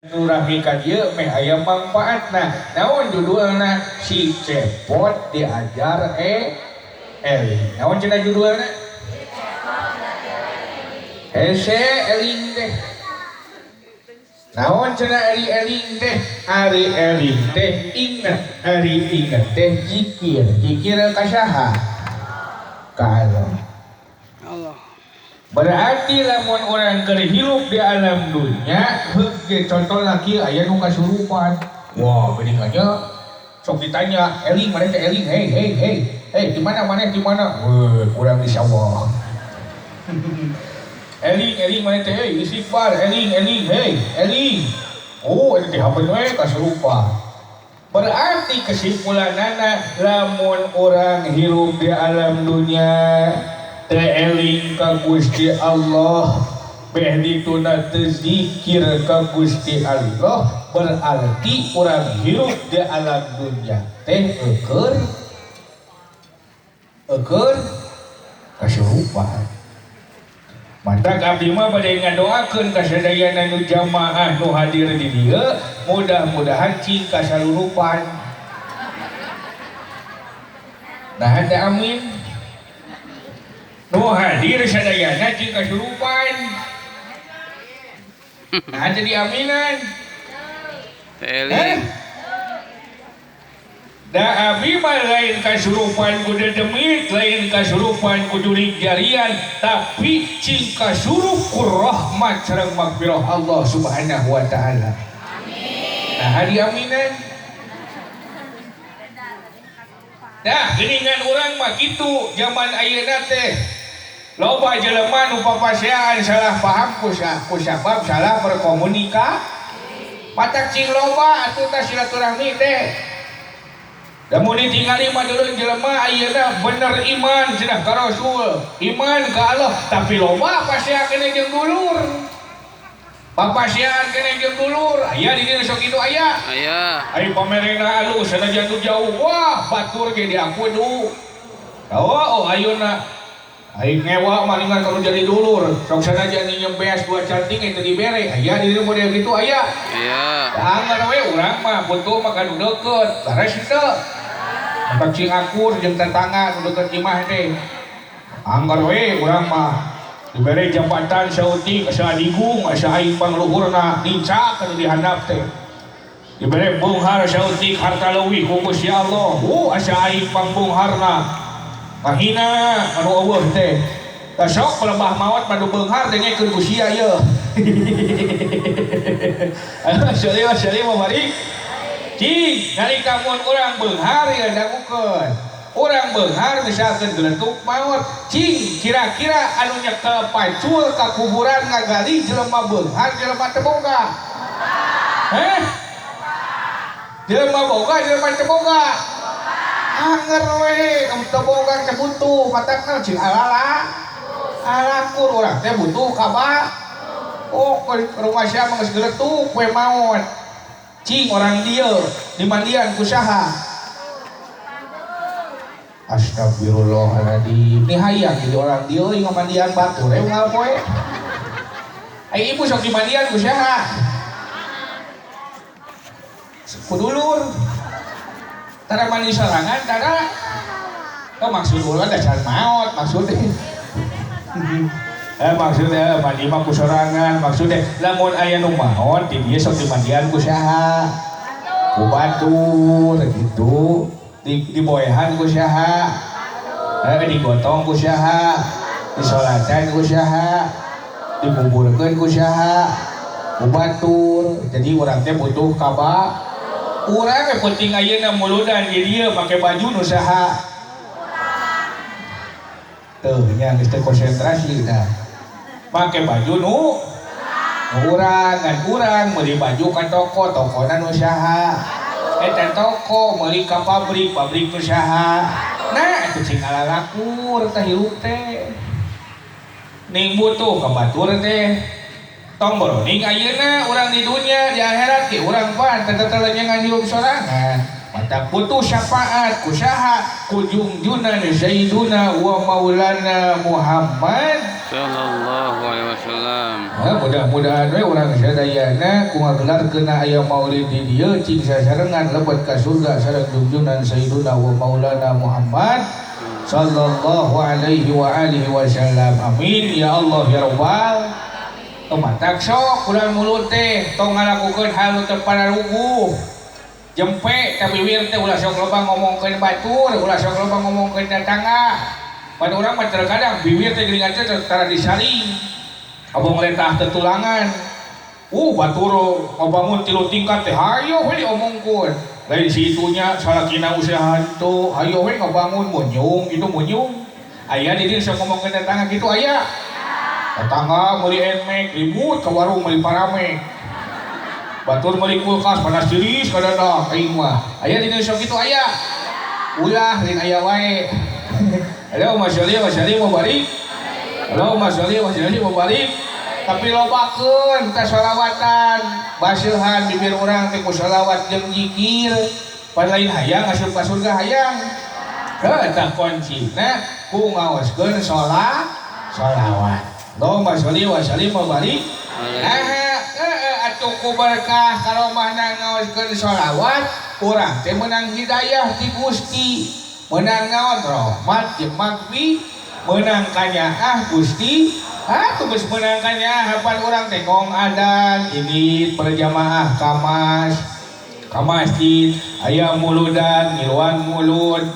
Silaturahmi ka dieu meh aya mangpaatna. Naon judulna? Si Cepot diajar eling. Naon cenah judulna? Hese eling teh. Naon cenah ari eling teh? Ari eling teh inget, ari inget teh zikir. Zikir ka saha? Ka Allah. Allah. Berarti lamun orang keur hirup di alam dunia, heug ge contoh lagi aya nu kasurupan. Wah, geuning aja sok ditanya, "Eling maneh teh, eling, hey hey hey. Hey, di mana maneh, di mana?" Weh, kurang di sawah. "Eling, eling maneh teh, hey, istighfar, eling, eling, hey, eling." Oh, ini teh hapeun we kasurupan. Berarti kesimpulanana, lamun orang hirup di alam dunia teu eling ka Gusti Allah, beh dituna teu zikir ka Gusti Allah, berarti orang hirup di alam dunia teh eukeun eukeun kasurupan. Matak abdi mah bade ngadoakeun ka sadayana nu jamaah nu hadir di dieu, mudah-mudahan cing kasalurupan. Nah, ada amin. Nu hadir sadayana cing kasurupan. Nah, jadi aminan. Eling. Da abi mah lain kasurupan ku dedemit, lain kasurupan ku jurig jarian, tapi cing kasurup ku rahmat sareng magfirah Allah Subhanahu wa taala. Amin. Nah, hari aminan. Nah, geuningan urang mah kitu zaman ayeuna teh. Loba jelema nu papasean salah paham ku sabab salah berkomunikasi. Matak cing loba atuh tah silaturahmi teh. Da mun ditingali mah dulur jelema ayeuna bener iman cenah ka Rasul, iman ka Allah, tapi loba pasean keneh jeung dulur. Papasean keneh jeung dulur, aya di dieu sok kitu aya. Aya. Ai pamerena alus sanajan nu jauh, wah batur ge diaku du. Oh, ayeuna ai ngewa malingan kalau jadi dulur, sok sanajan nyem beas dua canting itu dibere, aya di dieu model kitu aya. Aya. Anggar we urang mah butuh mah ka nu deukeut, leres henteu. Matak cing akur jeung tetangga nu deukeut imah teh. Anggar we urang mah dibere jabatan saeutik asa adigung, asa aing pangluhurna nincak anu dihandap teh. Dibere beunghar saeutik harta leuwih ku Gusti Allah, asa aing pangbeungharna. Ngahina anu eueuh teh. Tah sok pelebah maot mah nu beunghar dengekeun ku sia ieu. Shalli wa sallim wa barik. Cing, nalika mun urang beunghar ya dangukeun. Urang beunghar misalkeun geletuk maot, cing kira-kira anu nyekel pacul ka kuburan ngagali jelema beunghar jelema teu boga. Heh? Jelema boga jelema teu boga. Anger we, kamu teu boga teh butuh, matakna cing alala. Alakur urang teh butuh kaba. Oh, ke rumah sia mah geus geletuk we maot. Cing orang dieu dimandian ku saha? Astagfirullahaladzim. Ini hayang jadi orang dieu euy ngamandian batur we unggal poe. Ai ibu sok dimandian ku saha? Ku dulur. Tara mandi sorangan tara. Oh, maksud urang dasar maot maksudnya. Maksudnya mandi mah ku sorangan, maksudnya lamun aya nu maot di dieu sok dimandian ku saha? Ku batur gitu. Diboehan ku saha? Digotong ku saha? Disolatan ku saha? Dikuburkeun ku saha? Ku batur. Jadi urang teh butuh kaba. Urang teh penting ayeuna muludan di dieu make baju nu saha? Teuh nya geus teu konsentrasi tah. Make baju nu urang, ngan urang meuli baju ka toko, tokona nu saha? Eta toko meuli ka pabrik, pabrik nu saha? Nah, itu cing alalakur tah hirup teh. Ning butuh ka batur teh. Tong boroning ayeuna urang di dunia, di akhirat ge urang pan teu tetelenyengan hirup sorangan. Mata butuh syafaat ku saha? Ku Junjunan Sayyiduna wa Maulana Muhammad sallallahu alaihi wasallam. Mudah-mudahan we urang sadayana ku ngagelarkeun aya maulid di dieu cing sasarengan lebet ka surga sareng Junjunan Sayyiduna wa Maulana Muhammad sallallahu alaihi wa alihi wasallam. Amin ya Allah ya rabbal. Matak sok urang mulut teh tong ngalakukeun hal nu teu pararuguh. Jempe ka bibir teh ulah sok loba ngomongkeun batur, ulah sok loba ngomongkeun tetangga. Pan urang mah terkadang bibir teh geuningan teh tara disaring. Abong letah tetulangan. Batur ngabangun 3 tingkat teh hayo we diomongkeun. Lain si itunya salakina usaha hantu, hayo we ngabangun munyung gitu munyung. Aya di dieu sok ngomongkeun tetangga kitu aya. Tetangga meuli enmek ribut ke warung meuli paramek. Batur meuli kulkas panas tiris kadadak aing mah. Aya di dieu sok kitu aya. Ulah lain aya wae. Allahumma sholli wa sallim wa barik. Allahumma sholli wa sallim wa barik. Tapi lobakeun ka sholawatan, baseuhan bibir urang teh ku sholawat jeung zikir. Pan lain hayang asup ka surga hayang. Heuh eta kuncina ku ngaoskeun sholawat. Allahumma sholli wa sallim wa barik. Nah, atuh ku berkah karomahna ngaoskeun sholawat, urang teh meunang hidayah ti Gusti. Meunang naon rahmat jeung magfi, meunang kanyaah Gusti. Atuh geus meunang kanyaah pan urang teh ngong adan ini berjamaah ka masjid, aya muludan ngiluan mulud,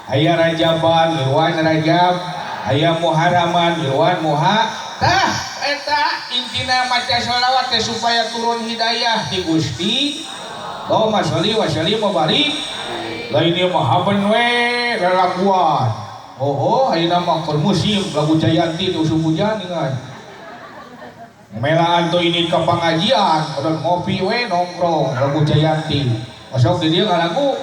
aya rajaban ngiluan rajab, aya muharaman ngiluan muha. Tah eta intina maca sholawat teh supaya turun hidayah ti Gusti. Allahumma sholli wa sallim wa barik. Lain ieu mah haben we lalaguan. Oh, ayeuna mah keur musim lagu Jayanti teh usum hujan dengan. Melaan tuh ini ke pengajian, udah ngopi we nongkrong lagu Jayanti. Masuk di dia ngalagu.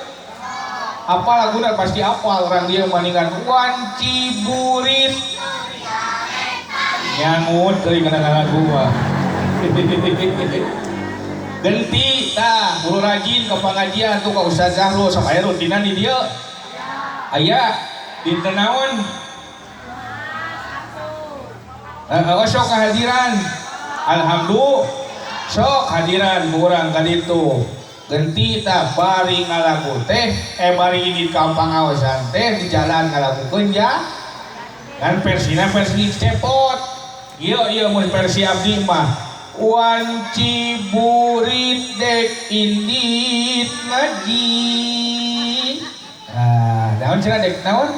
Apa laguna pasti apal orang dia maningan wanci burit. Nyangut deui kana lagu mah. Genti tah guru rajin ke pengajian tuh ka Ustaz Zahrul sok aya rutinan di dieu. Aya dinten naon? Sok kehadiran. Alhamdulillah sok hadiran urang ka ditu. Genti tah bari ngalagu teh bari ini ka pangaosan teh di jalan ngalagukeun ja. Kan versina versi cepot. Ieu ieu mun versi abdi mah wanci burit dek indit ngaji. Nah, naon cenah dek naon?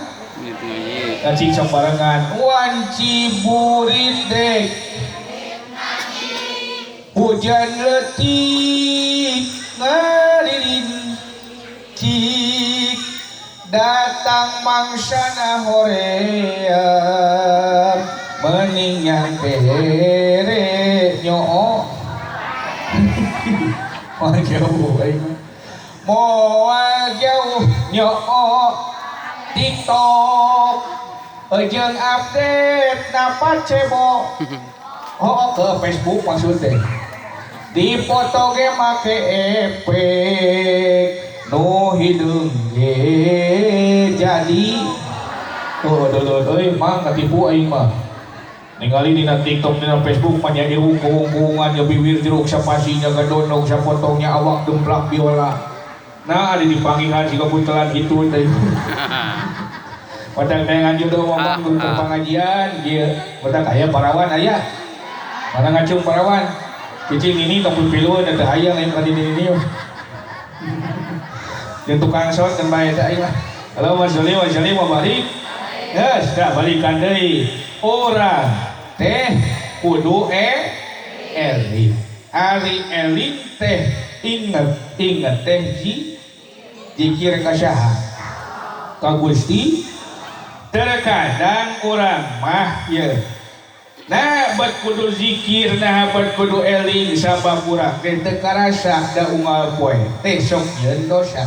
Ngaji sok barengan. Wanci burit dek hujan letik ngalirin cik datang mangsana hoream mening yang tere nyoo. Moal jauh aing. Moal jauh nyoo TikTok jeung update napa cebo. Oh ke Facebook maksud teh. Dipoto ge make efek nu hideung ge jadi. Oh dulur euy mang katipu aing mah. Ningali dina TikTok dina Facebook mah nya irung-kuung-kuungan nya bibir jeruk sapasinya gadondong sapotongnya awak gemplak biola. Nah ada dipanggihan siga puntelan kitu teh. Padang tayangan jodoh ngomong guru pengajian ieu batak aya parawan aya. Mana ngacung parawan? Cicing ini tong piluan teh hayang aya ka dini ini. Jeung tukang sound kan bae teh aing lah. Allahumma sholli wa sallim wa barik. Geus dah balikan deui. Urang teh kudu eling. Ari eling teh inget, inget teh zikir ka saha? Ka Gusti. Terkadang urang mah ye. Nah bet kudu zikir, nah bet kudu eling sabab urang teh teu karasa da unggal poe teh sok nyieun dosa.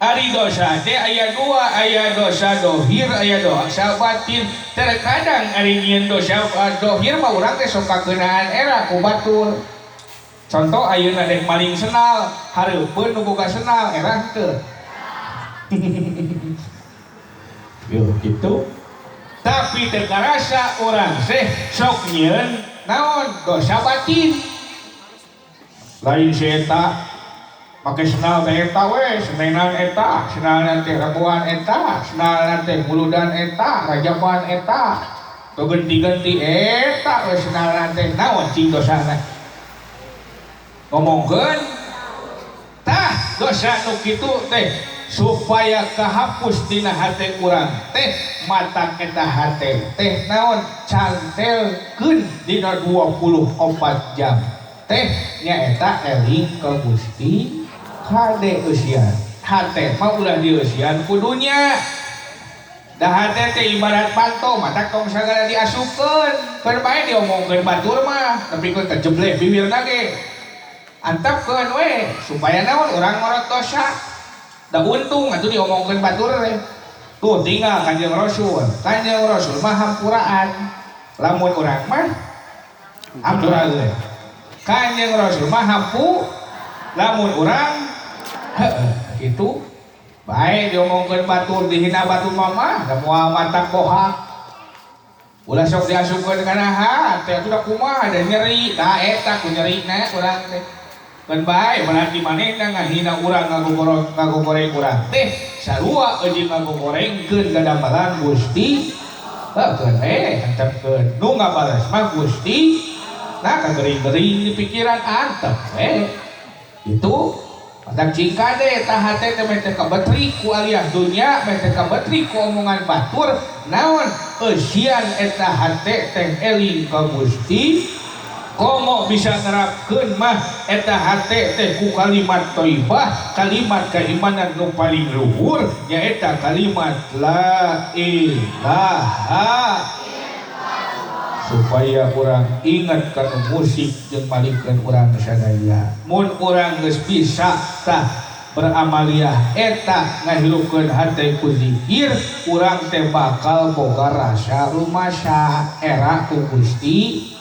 Ari dosa teh aya dua, aya dosa dohir, aya dosa batin. Terkadang ari nyieun dosa dohir mah urang teh sok kakeunaan era ku batur. Contoh ayeuna dek maling senal, hareupeun nu boga senal erah teu. Yo gitu. Tapi teu karasa urang teh sok nyieun naon dosa batin. Lain si eta make senal teh eta we, senenan eta, senalna teh Rabuan eta, senalna teh Muludan eta, Rajaban eta. Teu genti-genti eta we senalna teh naon cing dosana. Ngomongkeun tah dosa nu kitu teh supaya kahapus dina hate urang teh mata eta hate teh naon cantelkeun dina 24 jam teh nyaeta eling ka Gusti kade eusian hate mah ulah dieusian ku dunya da hate teh ibarat panto mata tong sagala diasupkeun keur bae diomongkeun batur mah nepikeun ka jebleh bibirna ge antepkeun we supaya naon urang ngorot dosa da untung atuh diomongkeun batur teh. Tuh tinggal Kanjeng Rasul. Kanjeng Rasul mah hampuraan. Lamun urang mah hampura euy. Kanjeng Rasul mah hampu lamun urang heueuh kitu. Bae diomongkeun batur dihina batur mah da moal matak bohak. Ulah sok diasupkeun kana hate atuh da kumaha da nyeri tah eta ku nyerina urang teh. Kan bae berarti manehna ngahina urang ngagogoreng urang teh sarua eujeun ngagogorengkeun gadambalan Gusti heukeun we antepkeun nu ngabales mah Gusti nah kagering-gering di pikiran antep we itu matak cing kade tah hate teh meh teh kabetrik ku aliah dunya meh teh kabetrik ku omongan batur naon eusian eta hate teh eling ka Gusti komo bisa nerapkeun mah eta hate teh ku kalimat thayyibah kalimat keimanan nu paling luhur nyaeta kalimat la ilaha supaya urang ingat kana musik jeung malikeun urang sadaya mun urang geus bisa tah beramaliyah eta ngahirupkeun hate ku zikir urang teh bakal boga rasa rumasa era ku Gusti.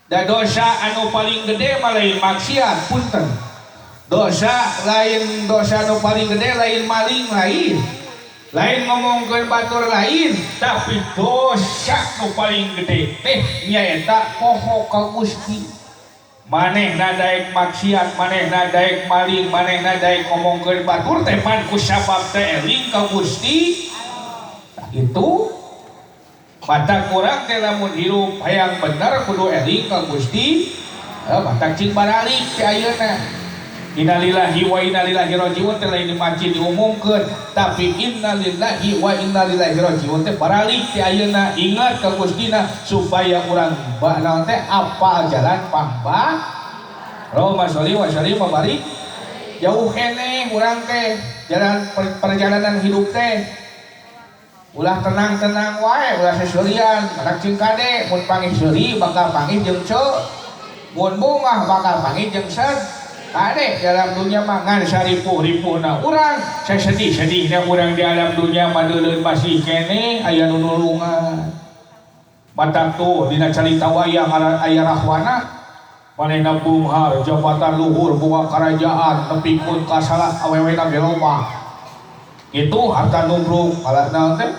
Da dosa anu paling gede mah lain maksiat punten. Dosa lain dosa anu paling gede lain maling lain. Lain ngomongkeun batur lain, tapi dosa nu paling gede teh nyaeta poho ka Gusti. Manehna daek maksiat, manehna daek maling, manehna daek ngomongkeun batur teh pan ku sabab teh eling ka Gusti. Tah itu mata kurang teh lamun hirup hayang bener kudu eling ka Gusti. Mata cing baralik ti ayeuna. Innalillahi wa inna ilaihi rajiun teh lain di masjid diumumkeun, tapi innalillahi wa inna ilaihi rajiun teh baralik ti ayeuna ingat ka Gustina supaya urang naon teh apal jalan pangbah. Allahumma sholli wa sallim wa barik. Jauh keneh urang teh jalan perjalanan hidup teh. Ulah tenang-tenang wae, ulah seserian, matak cing kade mun pangih seuri bakal pangih jeung ceu. Mun bungah bakal pangih jeung sed. Kade dalam dunia mah ngan saripuh-ripuhna urang, sasedih-sedihna urang di alam dunia mah deuleun masih keneh aya nu nulungan. Matak tuh dina carita wayang aya Rahwana manehna beunghar jabatan luhur boga karajaan nepikeun ka salah awewena ge loba. Kitu harta numbruk ala naon teh?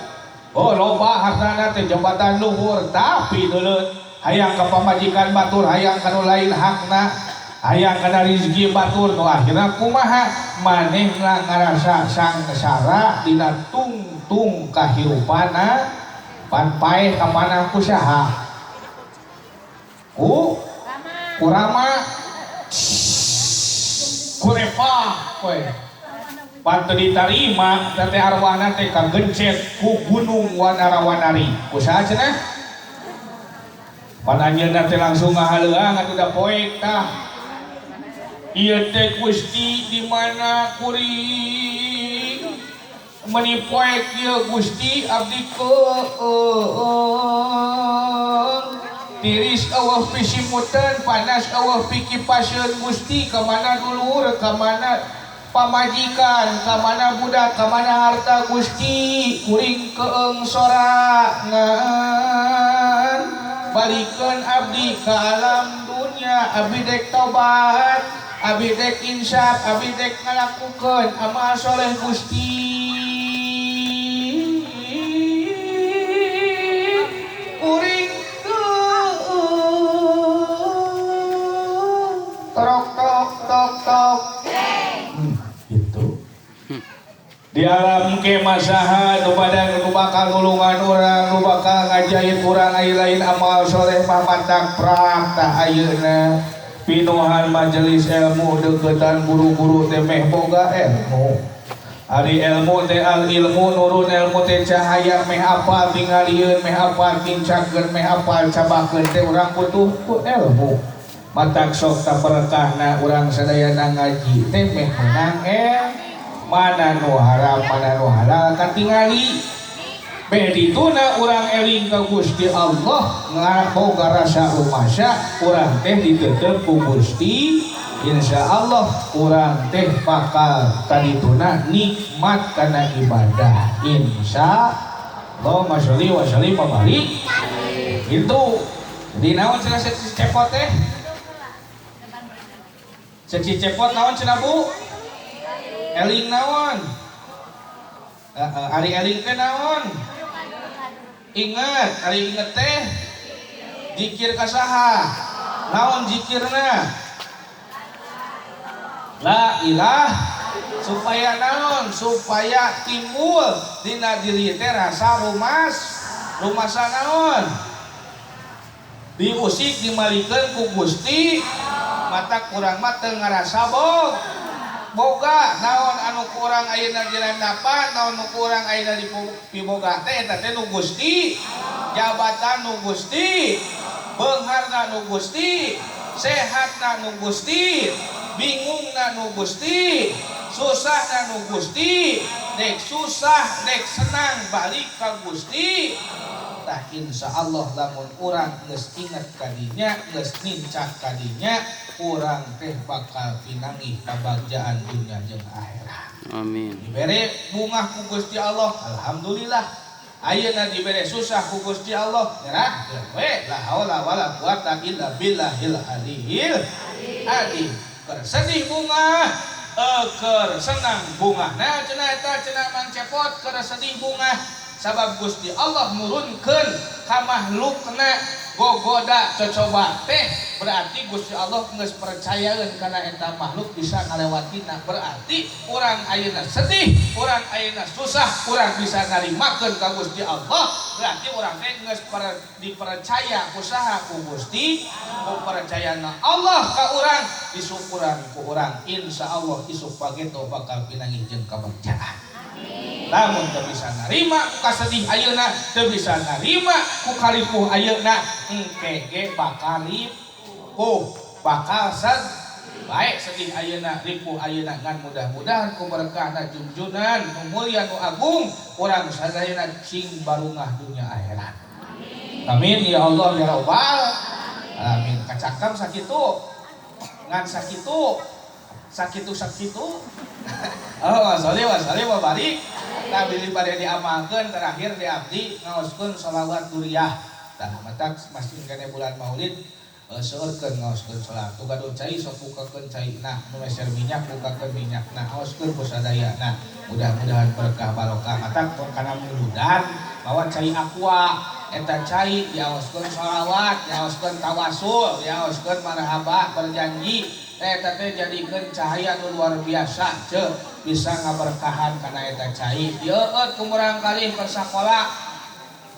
Oh loba hartana teh jabatan luhur tapi deuleun hayang ka pamajikan batur hayang ka nu lain hakna hayang kana rezeki batur nu akhirna kumaha manehna ngarasa sangsara dina tungtung kahirupanna pan paeh ka mana ku saha ku kurama kurepa we pan teu ditarima teh arwahna teh kagencet ku gunung wanara-wanari ku saha cenah pan anjeunna teh langsung ngahaleuang atuh da poek tah ieu teh Gusti di mana kuring meuni poek ieu Gusti abdi keung tiris eueuh pisimuteun panas eueuh pikipaseun Gusti ka mana dulur ka mana pamajikan ka mana budak ka mana harta Gusti kuring keung sorangan Balikeun abdi ka alam dunya, abdi dek tobat, abdi dek insaf, abdi dek ngalakukeun amal soleh Gusti. Kuring tok tok tok tok gitu. Di alam ke masaha nu badan nu bakal nulungan urang, nu bakal ngajahit urang aya lain amal soleh mah matak prak tah ayeuna pinuhan majelis ilmu deukeutan guru-guru teh meh boga ilmu. Ari ilmu teh al ilmu nurun, ilmu teh cahaya, meh apal tingalieun, meh apal tincakeun, meh apal cabakeun teh urang butuh ku ilmu. Matak sok taberkahna urang sadayana ngaji teh meh menang mana nu haram mana nu halal katingali. Beh dituna urang eling ka Gusti Allah ngaboga rasa rumasa urang teh diteuteup ku Gusti, insyaallah urang teh bakal kadituna nikmat kana ibadah insya Allah. Sholli wa sallim wa barik. Itu di naon cenah si cepot teh? Cek cepot naon cenah Bu? Eling naon? Ari eling teh naon? Ingat, ari inget teh zikir ka saha? Naon zikirna? La ilah, supaya naon? Supaya timbul dina diri teh rasa rumas, rumasa naon? Diusik dimalikeun ku Gusti, mata kurang mah teu ngarasa bog. Boga naon anu kurang ayeuna direndapan, naon nu kurang ayeuna dipiboga teh eta teh nu Gusti, jabatan nu Gusti, beungharna nu Gusti, sehatna nu Gusti, bingungna nu Gusti, susahna nu Gusti, dek susah dek senang balik ka Gusti. Tah insyaallah lamun urang geus inget kadinya, geus nincak kadinya, urang teh bakal pinanggih kabagjaan dunya jeung akhirat. Amin. Dibere bungah ku Gusti Allah, alhamdulillah. Ayeuna dibere susah ku Gusti Allah, nyerahkeun we, la haula wala quwata illa billahil aliyil azim. Keur sedih bungah, keur senang bungah. Nah cenah eta cenah Mang Cepot keur sedih bungah. Sabab Gusti Allah nurunkeun ka makhlukna gogoda cocoba teh, berarti Gusti Allah geus percayaeun kana eta makhluk bisa ngalewatina. Berarti urang ayeuna sedih, urang ayeuna susah, urang bisa narimakeun ka Gusti Allah, berarti urang teh geus dipercaya usaha ku Gusti, ku percayana Allah ka urang, disyukuran ku urang, insyaallah isuk pageto bakal pinanggih jeung kabagjaan. Lamun teu bisa narima ku kasedih ayeuna, teu bisa narima ku karipuh ayeuna, engke ge bakal ripuh, bakal sed. Baik sedih ayeuna, ripuh ayeuna, ngan mudah-mudahan ku berkahna junjunan nu mulia nu agung urang sadayana cing barungah dunya akhirat. Amin ya Allah ya Rabbal alamin. Kacakam sakitu ngan sakitu sakitu sakitu. Oh, sholli wa sallim wa barik. Tah bilih bade diamalkeun terakhir di abdi ngaoskeun sholawat duriyah. Tah matak masih kene bulan Maulid seueurkeun ngaoskeun sholawat. Nu gaduh cai sok bukakeun caina, nu meser minyak bukakeun minyakna, aoskeun ku sadayana. Mudah-mudahan berkah barokah. Matak kana muludan mawa cai aqua, eta cai diaoskeun sholawat, diaoskeun tawasul, diaoskeun marhaba berjanji. Eta teh jadikeun cahaya nu luar biasa ceu bisa ngaberkahan kana eta cai. Dieueut ku murangkalih keur sakola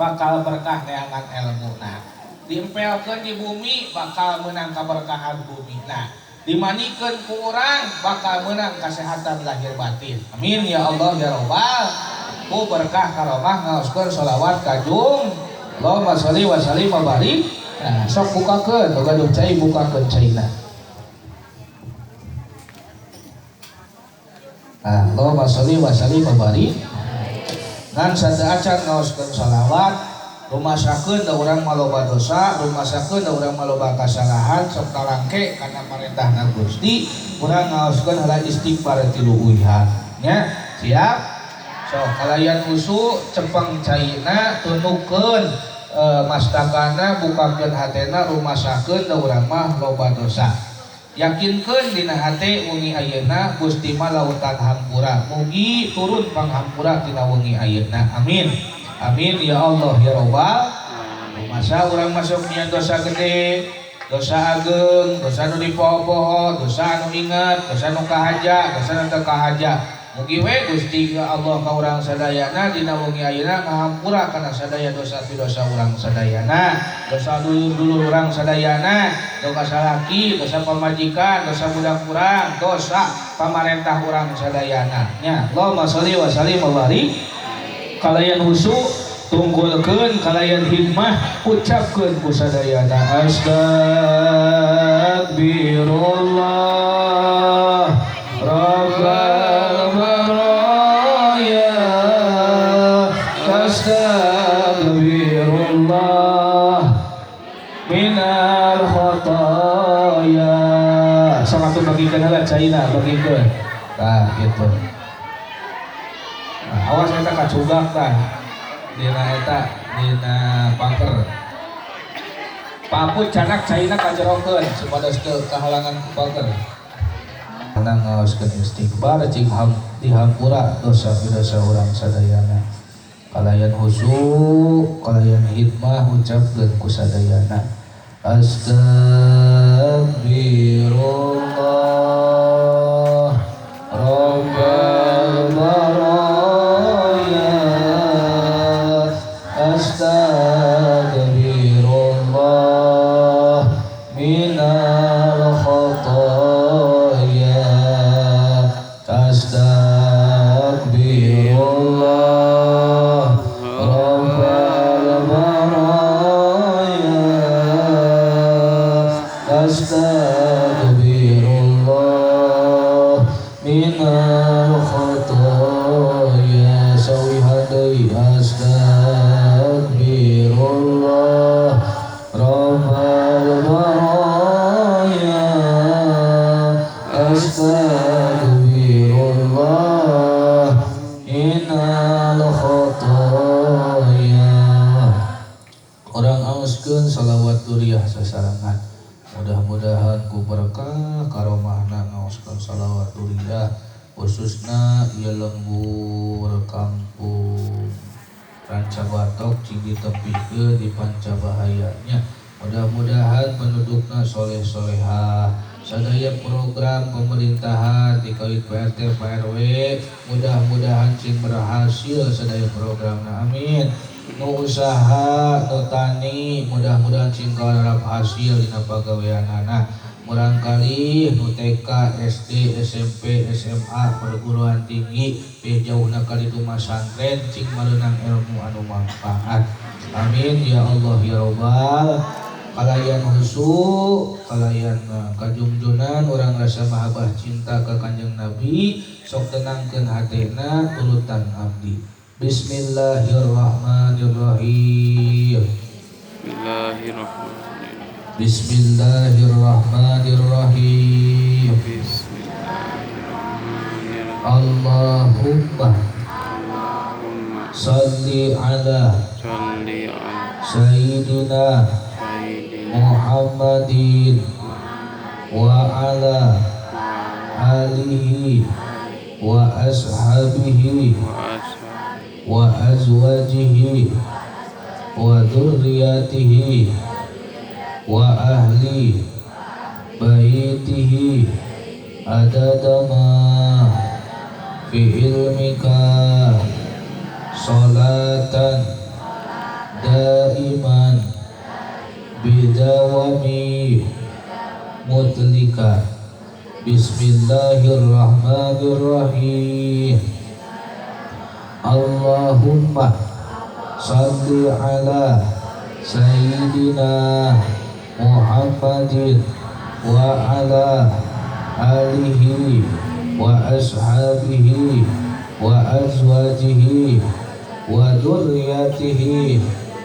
bakal berkah neangan elmuna. Diempelkeun di bumi bakal meunang kaberkahan bumina. Dimanikeun ku urang bakal meunang kasehatan lahir batin. Amin ya Allah ya Rabbal. Ku berkah karomah ngaoskeun sholawat kajung. Allahumma sholli wa sallim wa barik. Nah, sok bukakeun, nu gaduh cai bukakeun caina. Allahumma sholli wa sallim wa barik. Ngan sateuacan ngaoskeun sholawat, rumasakeun da urang mah loba dosa, rumasakeun da urang mah loba kasalahan, sok talangke kana parentahna Gusti, urang ngaoskeun heula istighfar 3 uihan. Nya, siap? Sok kalayan usu cepeng caina tunukeun. Mastakana bukakeun hatena rumasakeun da urang mah loba dosa. Yakinkeun dina hate wengi ayeuna Gusti mah lautan hampura. Mugi turun panghampura tina wengi ayeuna. Amin. Amin ya Allah ya Robbal. Masa urang masuk nya dosa gede, dosa ageng, dosa nu dipoho-poho, dosa anu inget, dosa nu kahaja, dosa nu teu kahaja. Mugi we Gusti Allah ka urang sadayana dina wengi ayeuna ngahampura kana sadaya dosa pidosa urang sadayana, dosa dulur-dulur urang sadayana, dosa salaki, dosa pamajikan, dosa budak urang, dosa pamarentah urang sadayana. Nya, Allahumma sholli wa sallim wa barik. Kalayan husu tunggulkeun kalayan hikmah ucapkeun ku sadayana astagfirullah rabbal baraya astagfirullah minal khotoya. Sok atuh bagikeun heula caina bagikeun. Tah kitu. Nah, awas eta kacugak tah. Dina eta dina pager. Papu canak caina kajerokeun supados teu kahalangan ku pager. Menang ngaoskeun istighfar cing dihampura dosa dosa urang sadayana. Kalayan husu, kalayan hikmah ucapkeun ku sadayana. Astagfirullah Rabbal baraya astagfirullah minal khotoya astagfirullah Rabbal baraya astagfirullah minal khotoya sawi hadai astagfirullah Rabbal baraya astagfirullah minal khotoya. Orang auskeun salawat duriyah sasarangan. Mudah-mudahan ku berkah karomahna ngaoskeun salawat duriyah khususna ieu lembur kampung Ranca Batok cing ditepikeun di panca bahayanya. Mudah-mudahan pendudukna soleh-solehah. Sadaya program pemerintahan dikait PRT PRW mudah-mudahan cing berhasil sadaya programna, amin. Nu usaha nu tani mudah-mudahan cing kalarap hasil dina pagaweanana. Murangkali nu TK, SD, SMP, SMA, perguruan tinggi pih jauhna kali itu masantren cing mareunang ilmu anu manfaat. Amin ya Allah ya Robbal. Kalayan husu, kalayan kajungjunan urang rasa mahabbah cinta ka Kanjeng Nabi, sok tenangkeun hatena turutan abdi. Bismillahirrahmanirrahim. Bismillahirrahmanirrahim. Bismillahirrahmanirrahim. Bismillahirrahmanirrahim. Allahumma salli ala Sayyidina Muhammadin wa ala alihi wa ashabihi wa azwajihi wa dzurriyyatihi wa ahli baitihi adada ma fi ilmika salatan daiman bidawami mutlika. Bismillahirrahmanirrahim. Allahumma salli ala Sayyidina Muhammadin wa ala alihi wa ashabihi wa azwajihi wa dzurriyyatihi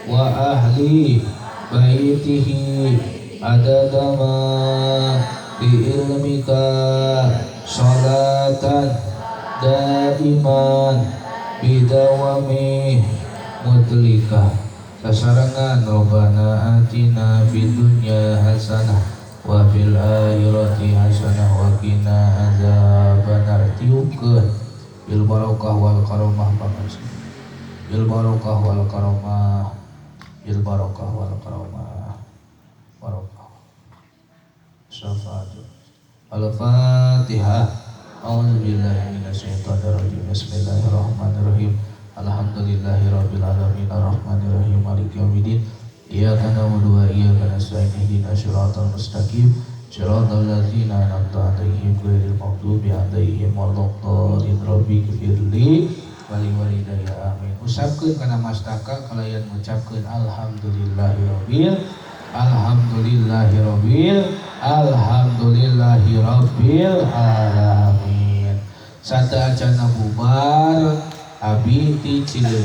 wa ahli baitihi adada ma bi ilmika salatan daiman bidawami mutlika. Sasarengan Robbana atina fid dunya hasanah wa fil akhirati hasanah wa qina azabannar. Tiupkeun bil barokah wal karomah pangaji. Bil barokah wal karomah. Bil barokah wal karomah. Barokah. Syafaat. Al-Fatihah. A'udzubillahi minasyaitonirrajim. Bismillahirrahmanirrahim. Alhamdulillahirabbil alamin arrahmanirrahim maliki yaumiddin. Iyyaka na'budu wa iyyaka nasta'in ihdinas siratal mustaqim siratal ladzina an'amta 'alaihim ghairil maghdubi 'alaihim waladdallin. Rabbighfirli wa liwalidayya amin. Usapkeun kana mastaka kalayan ngucapkeun alhamdulillahirabbil alhamdulillahirabbil alhamdulillahirabbil alamin. Sateuacanna bubar abi ti Cileunyi.